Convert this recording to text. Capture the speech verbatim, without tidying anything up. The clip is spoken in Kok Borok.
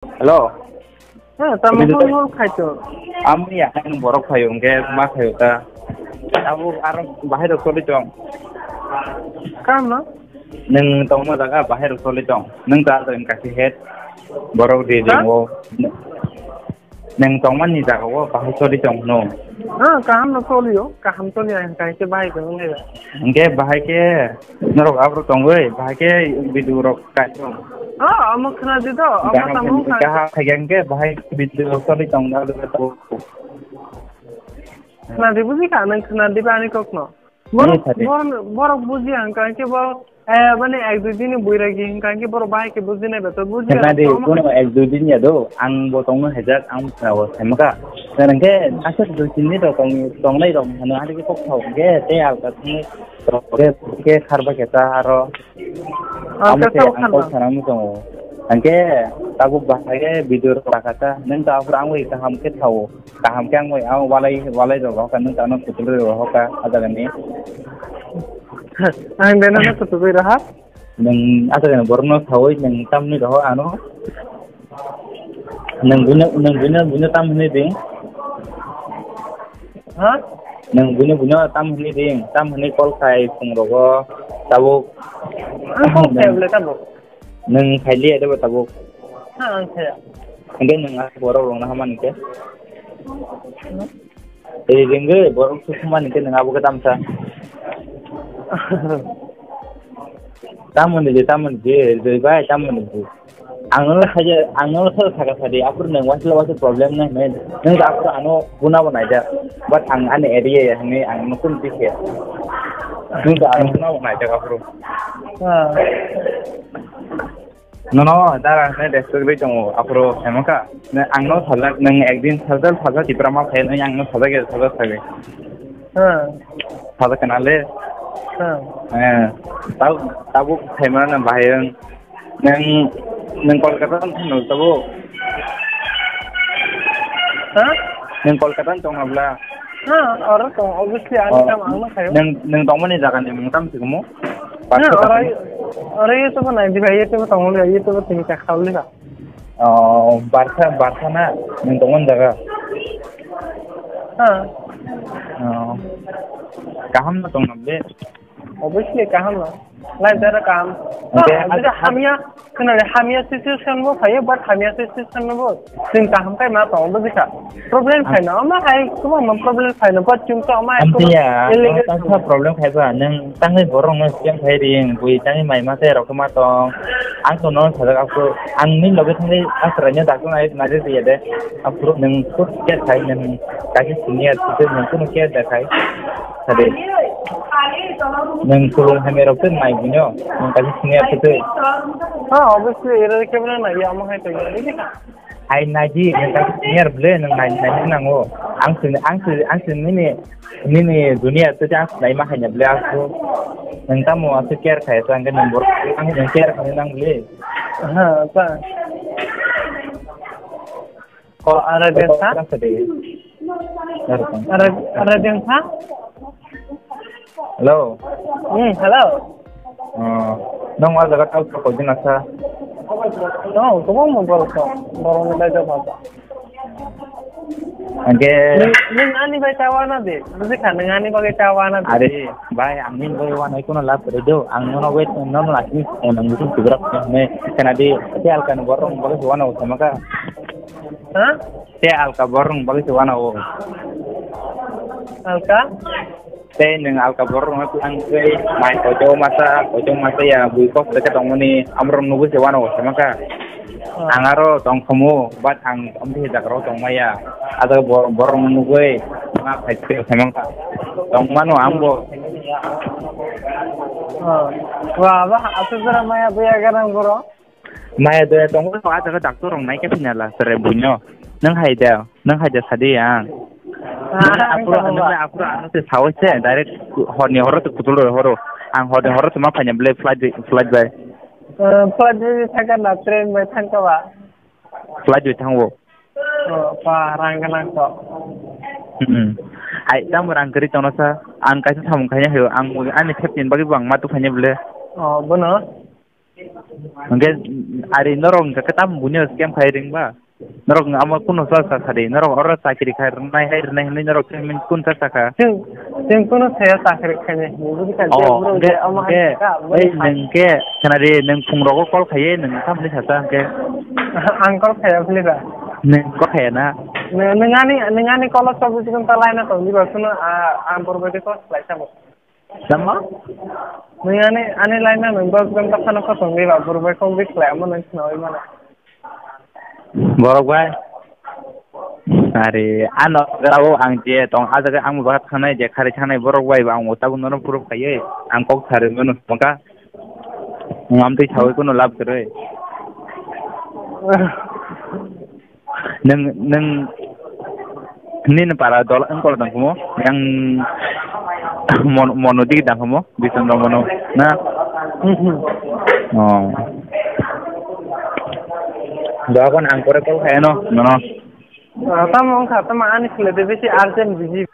Hello. He, tamo Hello. Hol hol khaito. Amni ya, ang borok phaio, hwnkhe ma khaio ta. Abo aro bahai rok choli tong. Kam no? Nwng tongma jaga bahai rok choli tong. Nwng ta jaga kasi het. Borok di Ha? Ringo. Nwng tongmani jaga o bahai choli tong no. Ha, kaham no cholio, kaham choli ang kaise bahai ko ngai. Hwnkhe bahai ke norok abro tongoi, bahai ke video rok kaito. Ha, amo khna di do, amo Kaham tamo khai. Kaham khai hwnkhe bahai video rok choli tong na do. Khna di buji ka nang khna di bani kok no. Borok, Ni sadi. Borok, borok buji ang kang ke borok, eh, mane ek dui din ni buira gi hing kang ke borok bahai ke buji nai beto buji Khna ang di, tong kono ek dui din ya do, ang bo tong no hejak, ang bo khna bo khna ka. Nang ke aswk dui tin ni rok tong, tong nai rok hano ani ke kok thau ke, te al ka thang rok ke, ke khar ba ke ta aro. Ah, amo ke ke tau ang khar kok ba. Khna mo tongo. Ang ke tabuk bahai ke video rok ka ta, nang ta aphuru ang wi kaham ke thau. Kaham khe ang bai ang walai, walai rok rohor ka, nwng tamo kutul rok rohor ka, ah jaga ni. Ang de nono kutul rwi rohor? Nwng ah jaga ni borok no sawi nwng tamni rohor ano. Nwng buino, nwng buino, buino tam hwnwi di. Ha? Nwng buino, buino tam hwnwi di, tam hwnwi call khai phung rogo, tabuk. Ang call khai bwle tabuk. Nwng khailiya de bo tabuk? Ha, ang khaya. Hwnkhe nwng a borok rwngna hamani khe? Tei ringwi borok sukmani khe nwng abo khe tamsa. Tamoni je, tamoni je, Joy bai, tamoni je. Ang nono khaija, ang nono sal saka sadi, aphuru nwng waisla waisla problem nai hwnwi. Nwng da aphuru ano buna bo naijak. But ang ani area ya hwnwi ang nukun tikhe. Nwng da ano buna bo naijak aphuru. Ah. Nono dara hwnwi respect rwi tongo, aphuru hemokha. Ang no sajak, nwng ekdin sajak, sajak Tipra ma phai, nwng ang no sajak ya, sajak sajak. Ah. Sajak kana le? Ah. Eh, tabuk, tabuk phaimana bahai ang. Nwng, nwng Kolkata tong thangno tabuk? Ha? Nwng Kolkata tong na bla? Ha, oro tong, obviously, ang Oh. Tam ang no khayo. Nwng, nwng tongmani jaga ni mung tam sigumo? Ha, oro, oro YouTube nai di bai, YouTube tong li, YouTube tini ka khawli ka. Oh, Barsa, Barsa na, nwng tongmani jaga? Ha. Oh. Kaham na tong na bla? Obviously, kaham no. Life dara kaham. Okay, ah, hamya, khna hamya situation bo phayo, but hamya situation bo. Sing kaham kai ma tong bo bikha. Problem ah. Phaino, ma hai kuma ma problem phaino, but chung to ma hai kuma Amtiya, illegal ang tangsa problem khai ba, nang tangwi borok no siang khai ring, bui tangwi mai ma te rok ma tong. Ang to no sajak aku, ang ni loge thangwi asra nya dakto nai nai de ya de. Aku nang kut ke khai nang kasi senior tu nang kuno ke de khai. Sade. Nwng kulung hamya rok tei nai bini o, nwng kaisa senior se tei. Ha, obviously, era khe bini nai ya, omo hai tong. Hai nai di, nwng kaisa senior bwle, nwng nai, nai nango. Ang se, ang se, ang se nini, nini junior tei ang se nai ma hai na bwle, ang se. Nwng tamo ang se care khai, ang se nwng bor, ang se nwng care khai nang bwle. Ha, ta. Ko ara de sa? Ara, ara de sa? Hello. Hmm, hello. Oh, nong wal jaga tau ko jina sa. No, ko mo bol ko. Bol mo dai jaga. Angke. Ni, ni ani bai tawa na de. Buji kha, ni ani bai tawa na de. Are, bai, ang ni bai wana kono lab re do. Ang nono wait, nono last ni, nang buji kubrak ne. Kana de, te alkan borong bol wana sama ka. Ha? Te alka borok bagwi se wana o. Alka? Tei nwng alka borok rokno tang tei mai koito masa, koito masa ya bui kok teke tongmani amrok nugwi se wana o se maka. Ah. Ang aro tong khomo, but ang amtwi jaga rok tong maya. Ado bor-, borok rokno nugwi ma phai se maka. Tong mano ang bo. Ah. Wa, ba, asuk jora maya buya ganang borok. Maya doya tongo, a jaga doctor rok naikhe phina la, sere buino. Nang hai da, nang hai da sadi ang. Ah, nang aphuru, ang nang aphuru ano se sawi se, direct horni horo se kutul horo. Ang horni horo se ma phanya bele flight bai, flight bai. Eh, flight bai thangka na, train bai thangka ba? Flight bai thango. Oh, pa, rang ganang to. Hmm. Ai, tamo rang kari tono sa, ang kaisa samung khaina hayo, ang ani captain bagwi bo ang ma tu phanya bele. Oh, bono? Hwnkhe ari norok hwnkha khe tamo buino scam khai ringba? Norok amo kuno sa sa sadi, norok oro chakri khai rwnai hai rwnai hinwi norok khe min kun sa sakha? Chwng, chwng kuno saya chakri khainai, buji kha, je Oh, bwrwi hwnkhe, je omo hai hwnkhe, kha, omo hai ei kha. Nwng khe, khwnadi, nwng phungrogo call khaiwi nwng tamo hinwi sasa hwnkhe? Ang call khaiya philiba. Nwng call khaiya na? Nwng, nwng ani, nwng ani call o chobbis ghonta line o tongdi ba, kuno, ah, ang borok bai khe call khlai sabo. Tamo? Nwng ani, ani line no nwng dok gram takhano kosong di ba, borok bai kok bikhlai amo nwng khnaui mano. Borok bai? Are, ano grao ang je tong, a jaga ang bo thangnai, je khari thangnai borok bai bo ang bo tabuk nono proof khaiwi ang kok sari mano tongka. Ang amtwi saui kuno lab kwrwi. Nwng, nwng nini para dol wngkol dang khumo? Yang mon-, mono digi dang khumo? Bisondro mono, na? Hmm, hmm. Oh. Dogon ang pore call khaino, nono. Ah, tamo wngkha, tamo ani khwlai de bisi urgent busy.